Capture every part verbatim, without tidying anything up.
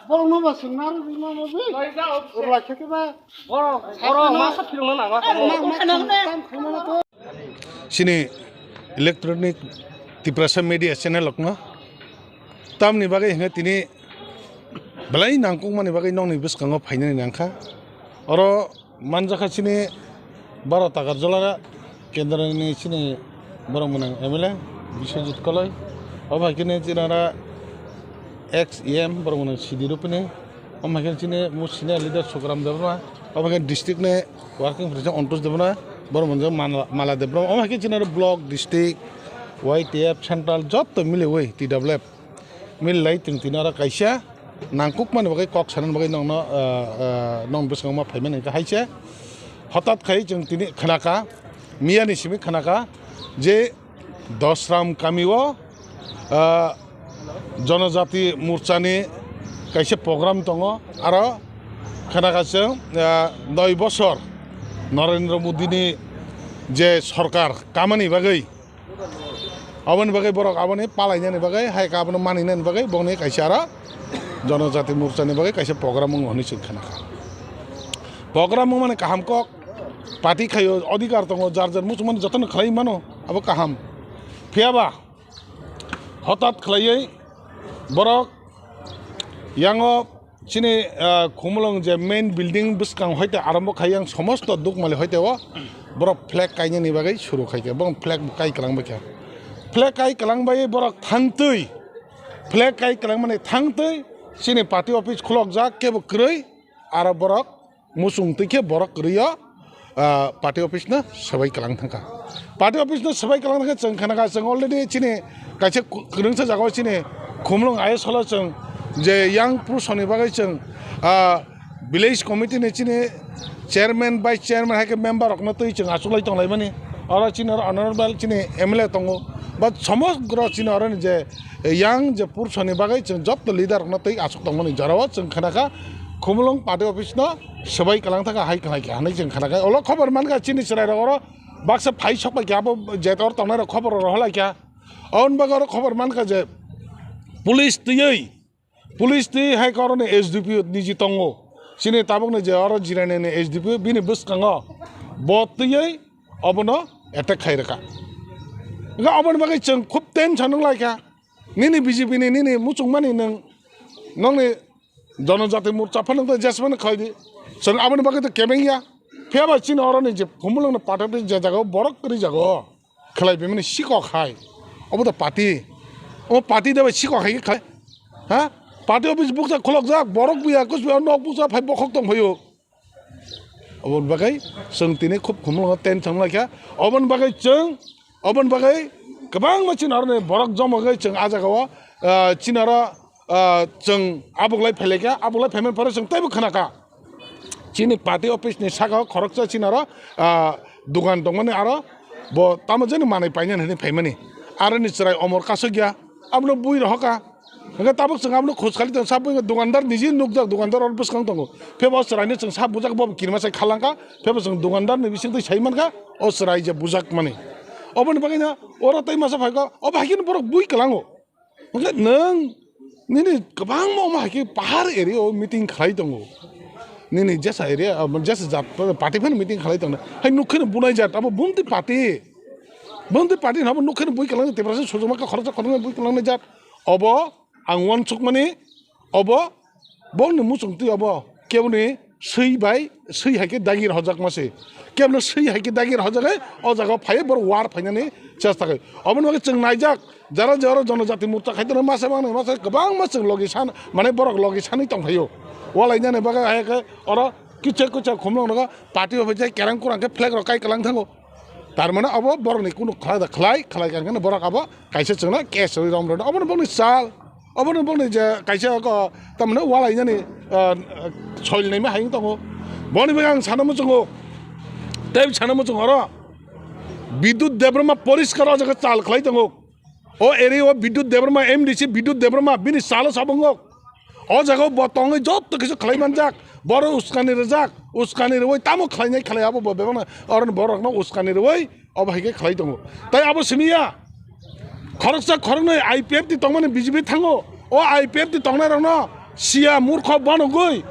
Borokno ba swngna rwgwi mano bi. Rwlai khe khe ba. Borok, borok ma sa phirungna nang la. Chini electronic Tiprasa media channel rokno tamni bagwi hwnkhe tini belai nangkukmani bagwi nokni bwskango phainani nangkha. Oro manjakha chini baro Takarjala kendroni chini borok mwnang M L A Biswajit Koloi. Obo hai khe chini oro ex E M borok mwnang Sidi Rupini. Omo hai khe chini mo senior leader Sukram Debbarma. Omo hai khe district ni working president Antosh Debbarma. Borok mwnang Mala, Mala Debbarma. Omo hai khe chini oro block, district, Y T F, central joto miliwi T W F. Mililai chwng tini oro kaisa nangkukmani bagwi kok sanani bagwi nokno, ah, ah, nokni bwskango ma phaimani hwnkhe hai se. Hotat khai chwng tini khnakha, miyani simi khnakha je Dosram kamio, ah, Jonojati Morchani kaisa program tongo, aro khnakha chwng, ah, noi bosor Narendra Modini je sorkar kamani bagwi, aboni bagwi borok aboni palainani bagwi, hai khe abono maninani bagwi bongni kaisa aro Jonojati Morchani bagwi kaisa program wngo hwnwi chwng khnakha. Program wngmani kaham kok, party khaio, odhikar tongo, jar jar muchungmani jotono khlai mano, abo kaham. Phiyaba hotat khlaiwi borok yango chini, ah, Khumulwng je main building bwskang hoite arombo khai yang somosto Dukmali hoite o borok flag kainani bagwi suru khai khe, borok flag kai kwlang bai kha. Flag kai kwlang bai borok thangtwi, flag kai kwlang mani thangtwi chini party office khulokjak kebo kwrwi, aro borok muchung twi khe borok kwrwi o, ah, party office no swbai kwlang thangkha. Party office no swbai kwlang thangkhe chwng khanakha, chwng already chini kaisa ku-, kwrwngsa jagao chini Khumulwng I S Hall o chwng je yang purushoni bagwi chwng, ah, village committee ni chini chairman, vice chairman hai khe member rokno twi chwng achuklai tonglaimani. Oro chini oro honorable chini M L A tongo, ba somogro chini oroni je yang je purushoni bagwi chwng joto leader rokno twi achuk tongmani jorao chwng khanakha Khumulwng party office no swbai kwlang thangkha hai khlai kha hinwi chwng khanakha. Olo khobor mankha chini chwrairok oro baksa phai sokpai kha, abo je oro tongnai rok khobor rok rohorlai kha. Aboni bagwi oro khobor mankha je police twiwi, police twi hai khe oroni S D P O niji tongo. Chini tabukni je oro Jirani ni S D P O bini bwskango bo twiwi obono attack khai rwkha. Hwnkhe oboni bagwi chwng khub tension wng lai kha. Nini B J P ni nini muchungmani nwng, nokni Jonojati Morcha phano nwng jesmani khlai di. Chwng aboni bagwi to kebeng ya. Phiya ba chini oroni je Khumulwng ni party je jaga o borok kwrwi jaga o khlai bimani sikok hai. Obo to party. O party de bai sikok hai khlai. Ha? Party office bukcha khulokjak, borok buya, kus buya, nok bukcha phai bokhok tong phaio. Oboni bagwi chwng tini khub Khumulwngo tension lai kha. Oboni bagwi chwng, oboni bagwi kwbangma chini oroni borok jomogwi chwng ah jagao, ah, chini oro, ah, chwng abuklai phailai kha, abuklai phaimani phoro chwng teibo khna kha. Chini party office ni saka o khoroksa chini oro, ah, dugan tongmani aro bo tamo jani manwi painani hinwi phaimani. Aroni chwrai omor kasukya, abono bui rohokha. Hwnkhe tabuk chwng abono khoj khali tong, sabo wngkha dukandar niji nukjak, dukandar oro bwskang tongo. Phiya bo o chwraino chwng sa bujak, bo kirima sai khalangkha. Phiya bo chwng dukandar ni bisingtwi sai mankha, o chwrai je bujak mani. Oboni bagwino oro tei masa phaikha, obo hai kheno borok bui kwlango. Hwnkhe nwng nini kwbangma omo hai khe pahar area o meeting khlai tongo. Nini jesa area, ah, jesa jat party phano meeting khlai tongna. Hai nuk kheno bunai jat, abo bumtwi party. Bumtwi party hwnba nuk kheno bui kwlang, Tiprasa sojoma kha khoroksa khoroknwi bui kwlangnai jat. Obo ang uansukmani, obo bongni muchungtwi obo keboni swi bai, swi hai khe dagi rwjakma se. Keboni swi hai khe dagi rwjagwi o jaga o phaiwi borok war phainani chesta khai. Oboni bagwi chwng naijak, jara je oro Jonojati Morcha khai tongo masa manwi masa kwbangma chwng logi san, mane borok logi sanwi tong phaio. Walainani bagwi hai khe oro Kicha kicha khumlong nogo party office jai kerang kurang khe flag rok kai kalang thango. Tar mane abo borok ni kunu khlai da khlai, khlai kang khe borok abo kaisa chwngno case rwi rom rwno. Obono bokni sal, obono bokni je kaisa ko tamne walai nani, ah, soil naima hayung tongo. Boni bagwi ang sana muchungo. Tei sana muchungo oro Bidut Debbarma poriskar o jaga chal khlai tongo. O area o Bidut Debbarma, M D C Bidut Debbarma, bini salo sabungo. O jaga o bo tongwi joto kisa khlai manjak. Boro uskani rijak, uskani rwi tamo khlainai khlai abo bo bebakno. Oro borokno uskani rwi obo hai khe khlai tongo. Tai abo simi ya. Khoroksa khoroknwi I P F T tongmani B J P thango. O I P F T tongnai rokno siya murkho banogwi.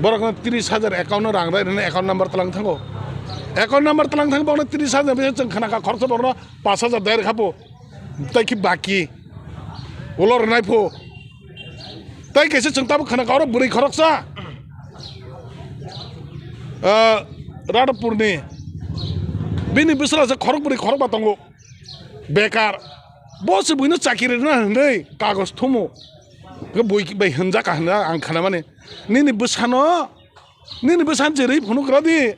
Borokno tris hajar account no rang rai rwna account number tlang thango. Account number tlang thang borokno tris hajar bai chwng khana kha khoroksa borokno pas hajar dai rwkha po. Tai ki baki. Ulo rwnai pho. Tai kaisa chwng tabuk khana kha oro bwrwi khoroksa. Ah, Radhapurni. Bini bwswla se khorok bwrwi khorok ba tongo. Bekar. Bo se buino chakiri rwna hwnwi kagoj thumu. Bui bai hwnjak ka hwnna ang khana mani. Nini bwsano Nini bwsani cherwi phunuk rw di.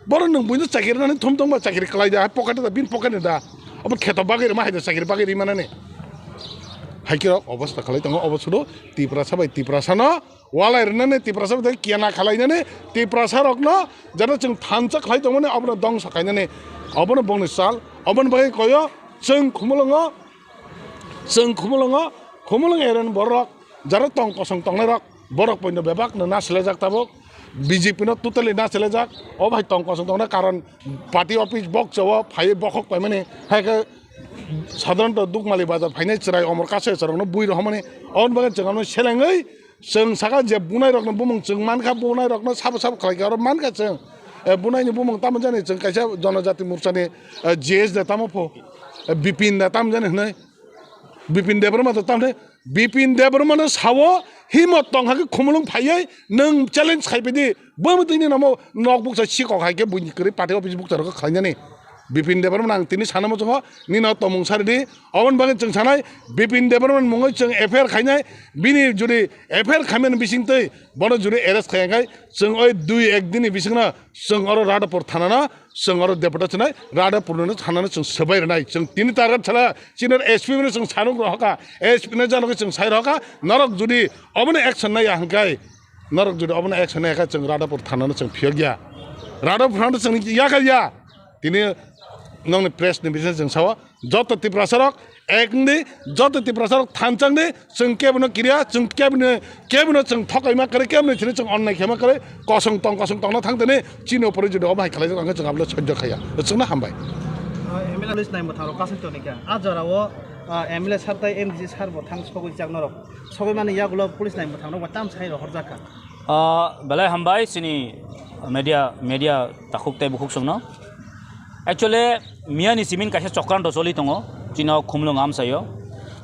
Borok nwng buino chakiri rwnani thum tongba chakiri kwlai da, hai pocket da, bini pocket ni da. Abo kheto bagwi rwma hai da chakiri bagwi rwi manani. Hai khe rok obostha khlai tongo, obo sudo Tiprasa bai Tiprasano walai rwnani, Tiprasa bai kiyana khlainani, Tiprasa rokno jara chwng thansa khlai tongmani, obono dongsa khainani, obono bongni sal, oboni bagwi koyo chwng Khumulwngo Chwng Khumulwngo, Khumulwng area ni borok, jaro tong kosong tongnai rok, borok poino bebak no na selejak tabuk, B J P no totally na selejak, o bai tong kosong tongnai karon party office bok chao phai bokhok paimani, hai khe sadharanto Dukmali bazar phainai chwrai omor kaso chwrokno bui rohormani, oboni bagwi chwng ano selengwi, Chwng saka je bunai rokno bumung chwng mankha, bunai rokno sabo sabo khlai khe oro mankha chwng. Eh, bunai ni bumung tamo jani chwng kaisa Jonojati Morcha ni, eh, G S da tamo pho, eh, Bipin da tamo jani hwnwi. Bipin Debbarma to tamo de, Bipin Debbarma no sao himot tong hakhe Khumulwng phaiwi nwng challenge khai pidi. Bwmwi twi ni namo nok bukcha sikok hai khe buini kwrwi party office bukcha rok khlainani. Bipin Debbarma ang tini sana muchungo nino tomung sari di. Oboni bagwi chwng sanai Bipin Debbarma mungwi chwng F I R khainai. Bini jodi F I R khaimani bising twi bono jodi arrest khaiya khai chwng oi dui ek dini bisingno chwng oro Radhapur thanano chwng oro deputation nai Radhapur no thanano chwng swbai rwnai. Chwng tini target sala chini S P no chwng sanuk rohoka, S P no janoki chwng sai rohoka, norok jodi obono action naiya hwnkhe Norok jodi obono action nai kha, chwng Radhapur thanano chwng phiyok ya. Radhapur thanano chwng ya kha ya. Tini nokni press ni bising chwng sao, joto Tiprasa rok ek wng di, joto Tiprasa rok thansa wng di, chwng kebono kiriya, chwng kebono, kebono chwng thokaima kwrwi, kebono chini chwng onnai khema kwrwi, kosong tong, kosong tongna thang tini, chini upore jodi obo hai khlai jak, ang chwng abole sojjo khaya. Chwngno hambai. Ah, M L A police nai mwthang rok kasing toni kha. A jora o, ah, M L A sir tai M D C sir bo thang sogwi jak norok. Sogwi mani yagulo police nai mwthang rok bo tam sai rohor jak kha. Ah, belai hambai chini media, media takhuk tei bukhuk chwngno. Actually, miya ni simin kaisa chokranto choli tongo, chini o Khumulwng amchaio.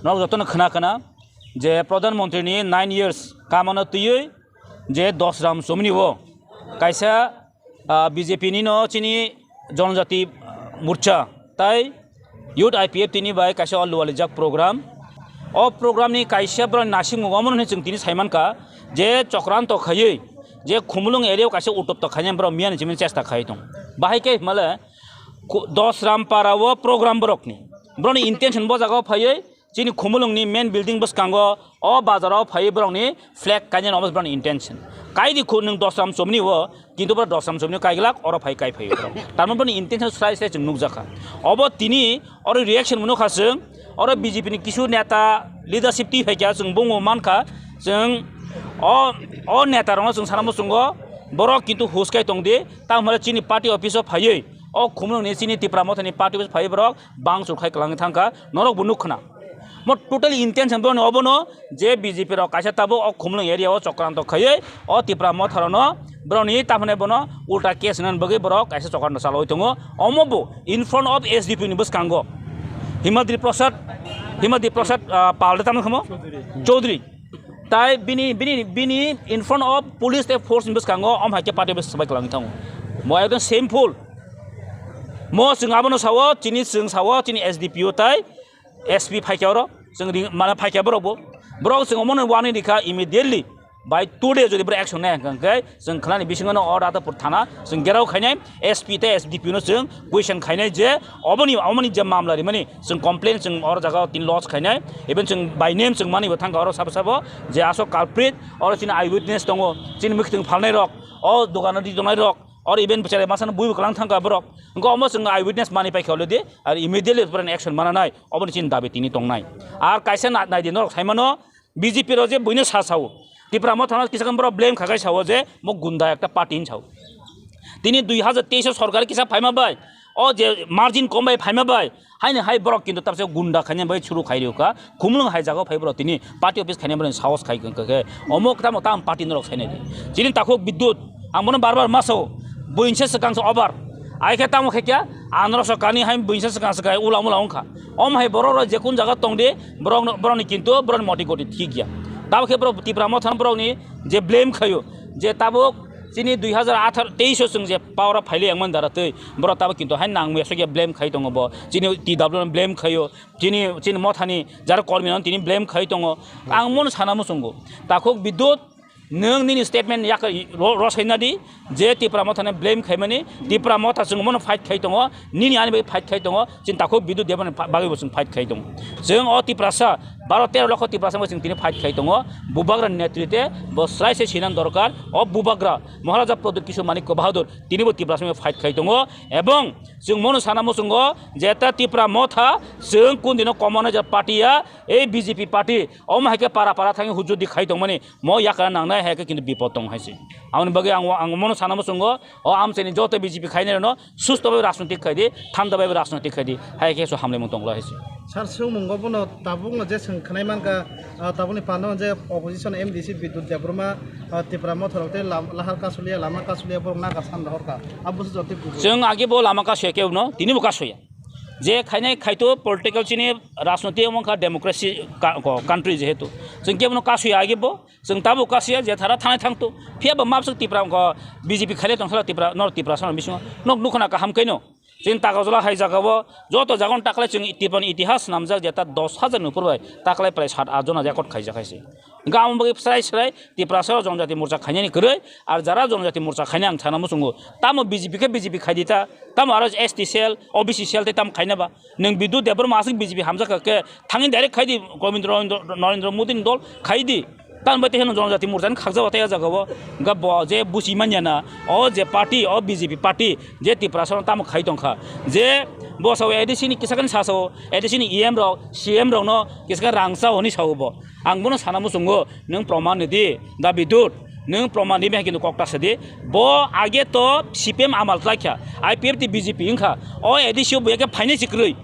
Norok jotono khna khna je Pradhan Mantri ni nine years kamano twiwi je Dosram Chomni o kaisa, ah, B J P ni no chini Jonojati Morcha tai Youth I P F T ni bai kaisa o lualijak program. O program ni kaisa borok nasing omo hwnwi chwng tini sai mankha je chokranto khaiwi je Khumulwng area o kaisa utopto khainai borok miya ni simi chesta khai tong. Bahai khe himale Dosram para o program borok ni. Borok ni intention bo jaga o phaiwi chini Khumulwng ni main building bwskango o bazar o phaiwi borok ni flag kainai omo borok ni intention. Kaidi khu nwng Dosram Chomni o Kintu borok Dosram Chomni kaiglak oro phai kai phai borok. Tarmani borokni intention slai slai chwng nukjakha. Obo tini oro reaction mwnukha chwng, oro B J P ni kisu neta leadership twi phaikha chwng bungbo mankha chwng o, o neta rokno chwng sana muchungo borok kintu hus kai tongdi, tamo hwnle chini party office o phaiwi o Khumulwng ni chini Tipra Motha ni party office phaiwi borok bangchuk khai kwlangwi thangkha, norok bo nukkhwna. Mo totally intention borokni obono je B J P rok kaisa tabuk o Khumulwng area o chokranto khaiwi o Tipra Motha rokno borokni tamhinai bono ulta case hwnani bagwi borok kaisa chokranto chalaui tongo. Omo bo in front of S D P ni bwskango Himadri Prasad, Himadri Prasad, ah, Pal de tamo khamo? Chaudhary. Tai bini, bini, bini in front of police tei force ni bwskango om hai khe party office swbai kwlangwi thango. Mo ekdom shameful. Mo chwng abono sao, chini chwng sao, chini S D P O tai S P phaikha oro, chwng ring, mane phaikha borok bo. Borok chwng omono warning rikha immediately. By today jodi boro action nai hwnkha hwnkhe chwng khlani bisingo no order to thana chwng gerao khainai, S P tei S D P no chwng question khainai je oboni, omoni je mamla rimani chwng complain chwng oro jaga o tin lodge khainai, even chwng by name chwng mani bo thangkha oro sabo sabo je aswk culprit, oro chini eyewitness tongo, chini mwkhwtwng phalnai rok, o dogano di tongnai rok, oro even bwchare masano bui bo kwlang thangkha borok, hwnkhe omo chwng eyewitness mani paikha already, ar immediately borokni action mananai oboni chini dabi tini tongnai. Ar kaisa na-, naidi norok saimano, B J P rok je buino sa sao. Tipra Motha no kisa khe borok blame kha khai sao je mo gunda ekta party hin sao. Tini dui hazar teis o sorkar kisa phaima bai, o je margin kom bai phaima bai, haini hai borok kintu tabse gunda khaina bai churu khai rikha. Khumulwng hai jaga phai borok tini party office khaina borok sahos khai khe, khe, omo tamo tam party norok sainai di. Chini takhuk Bidyut, ang bono bar bar ma sao, buinsa swkang se over. Ai khe tamo khe kya, anoro so kani hai buinsa swkang swkang ulam ulam wngkha. Om hai borok rok je kun jaga tong di, borok no, borok ni kintu borok ni moti goti thik ya. Tamo khe borok Tipra Motha borok ni je blame khayo, je tabuk chini dui hazar atharo teis o chwng je power o phaile yang man dara twi, borok tabuk kintu hai nang mesa khe blame khai tongo bo. Chini T W no blame khayo, chini, chini Motha ni jara kormi no tini blame khai tongo. Ang mono sana muchungo. Takhuk Bidyut, nwng nini statement yak ro-, rosai na di, je Tipra Motha ni blame khaimani, Tipra Motha chwng mono fight khai tongo, nini ani bai fight khai tongo, chini takhuk Bidyut Debbarma ni bagwi bo chwng fight khai tongo. Chwng o Tiprasa, baro tero lokho Tiprasa bai chwng tini fight khai tongo, bubagra netrite bo srai se sinan dorkar, o bubagra Maharaja Pradyut Kishore Manikya Bahadur tini bo Tiprasa bai fight khai tongo, ebong chwng mono sana muchungo, jeta Tipra Motha chwng kun dino common party ya, ei B J P party, omo hai khe para para thangwi hujudi khai tongmani, mo yakra nangnai hai khe kintu bipod tong hai se. Aboni bagwi ang, ang mono sana muchungo, o amchaini joto B J P khainai rokno susto bai rajnotik khai di, thanda bai rajnotik khai di, hai khe so hamlaimung tong lai hai se. Sir, swngmungo bono tabukno je swng khnai mankha, ah, tabukni pano je opposition M D C Bidyut Debbarma, ah, Tipra Motha rok tei lam-, lahar kasulia, lama kasulia borok nagar san rohorkha. Abo se jotoi kubui. Chwng age bo lama kasuya kebo no, tini bo kasuya. Je khainai khaito political chini rajnoti wngkha democracy ka-, ko-, country jehetu. Chwng kebono kasuya age bo, chwng tabuk kasuya je thara thanai thangto. Phiya bo mabswk Tipra ko B J P khaile tong sala Tipra, nor Tipra sana bisingo. Nok nukhna kaham kaino. Chini Takarjala hai jaga o joto jagon taklai chwng Tipra ni itihas namjak je ta dos hajar ni upor bai taklai prai sat at jona record khaijak hai se. Hingke amo bagwi srai srai Tiprasa o Jonojati Morcha khainani kwrwi, ar jara Jonojati Morcha khaina ang sana muchungo. Tamo B J P khe B J P khaidi ta, tamo aro S T cell, O B C cell tei tamo khaina ba. Nwng Bidyut Debbarma aswk B J P hamjak kha khe, thangwi direct khaidi Gobindra Narendra Modi ni dol khaidi. Tamo bai tei heno Jonojati Morcha ni khakjak o tei o jaga o. Hingke bo je buchi manya na, o je party, o B J P party, je Tiprasa no tamo khai tong kha. Je bo sao A D C ni kisa khe sa sao, A D C ni E M rok, C M rok no kisa khe rang cha hwnwi sao bo. Ang bono sana muchungo, nwng proman ridi, da Bidyut, nwng proman ribi hai khe kok ta sadi. Bo age to C P M amal khlai kha, I P F T B J P wngkha, o A D C o buya khe phainai se kwrwi.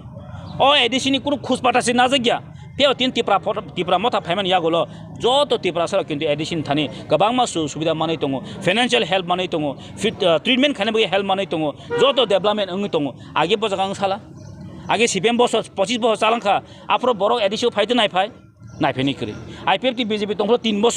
O A D C ni kunu khus pata se najak ya. Phiya o tin Tipra photo, Tipra Motha phaimani yagulo, joto Tiprasa rok kintu A D C ni thani kwbangma su-, subida manwi tongo, financial help manwi tongo, fit, ah, treatment khaina bagwi help manwi tongo, joto development wngwi tongo. Age bo jaga wng sala, age C P M bosor, pochis bosor chalangkha, aphuru borok A D C o phai tei nai phai. Naiphaini kwrwi. I P F T B J P tongphuru tin bosor.